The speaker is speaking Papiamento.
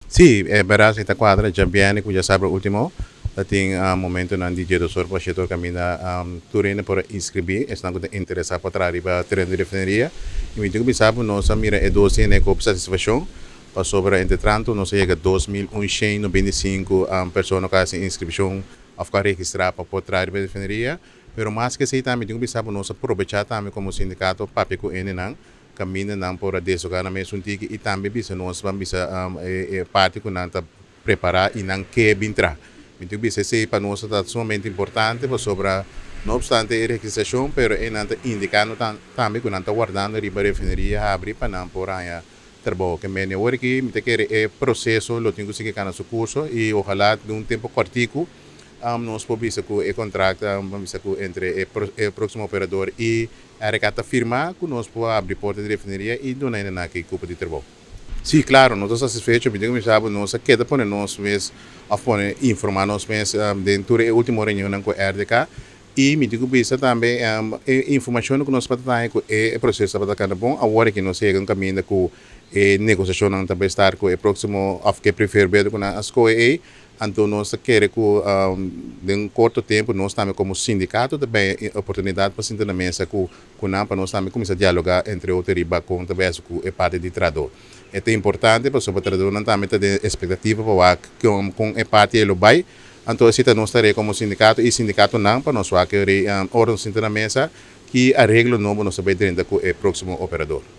Sí, e bèrdat esei ta kuadra. Djabièrnè ku djasabra último ta tin momentonan di 12 or pa 7 or kaminda tur hende por a inskribí, esnan ku ta interesá pa traha riba tereno di refineria. I mi tin ku bisa bo nos a mira e dos hende ku hopi satisfakshon pasobra entretranto nos a yega 2195 persona ku a hasi inskripshon òf ku a registrá pa por traha riba refineria. Pero mas ku esei tambe mi tin ku bisa bo nos a probechá tambe komo sindikato papia ku hendenan kaminda nan por a deshogá nan mes un tiki i tambe bisa nos ban bisa e parti ku nan ta prepará i nan ke bin traha. Mi tin ku bisa esei pa nos ta sumamente importante pasobra no opstante e registrashon pero e nan ta indikando tambe ku nan ta wardando riba refineria habri pa nan por haña trabou. Ke mende awor aki mi ta kere e proseso lo tin ku sigui kana su kurso i ojalá den un tempu kòrtiku nos por bisa ku e kontrakt ban bisa ku entre e próksimo operador i RK ta firma ku nos por abri porta di refineria i duna hendenan aki kupo di trabou. Sí, klaro, nos ta satisfecho. Mi tin ku bisa bo, nos a keda pone nos mes òf pone informá nos mes den tur e último reunionnan ku RDK. I mi tin ku bisa tambe e informashonnan ku nos tabata taña ku e proseso tabata kanda bon. Awor aki nos a yega un kaminda ku e negosiashonnan ta bai start ku e próksimo òf ke preferbedo ku nan a skohe ei. Anto nos ta kere ku den un korto tempu nos tambe komo sindikato ta bay e oportunidat pa sinta na mesa ku ku nan pa nos tambe kuminsá dialogá entre otro riba kon ta bay hasi ku e parti di trahadó. E ta importante pasobra trahadónan tambe ta den espektativa pa wak kon kon e parti ei lo bay. Anto esei ta nos tarea komo sindikato i sindikatonan pa nos wak ora nos sinta na mesa ki areglo nobo nos ta bay drenta ku e próksimo operador.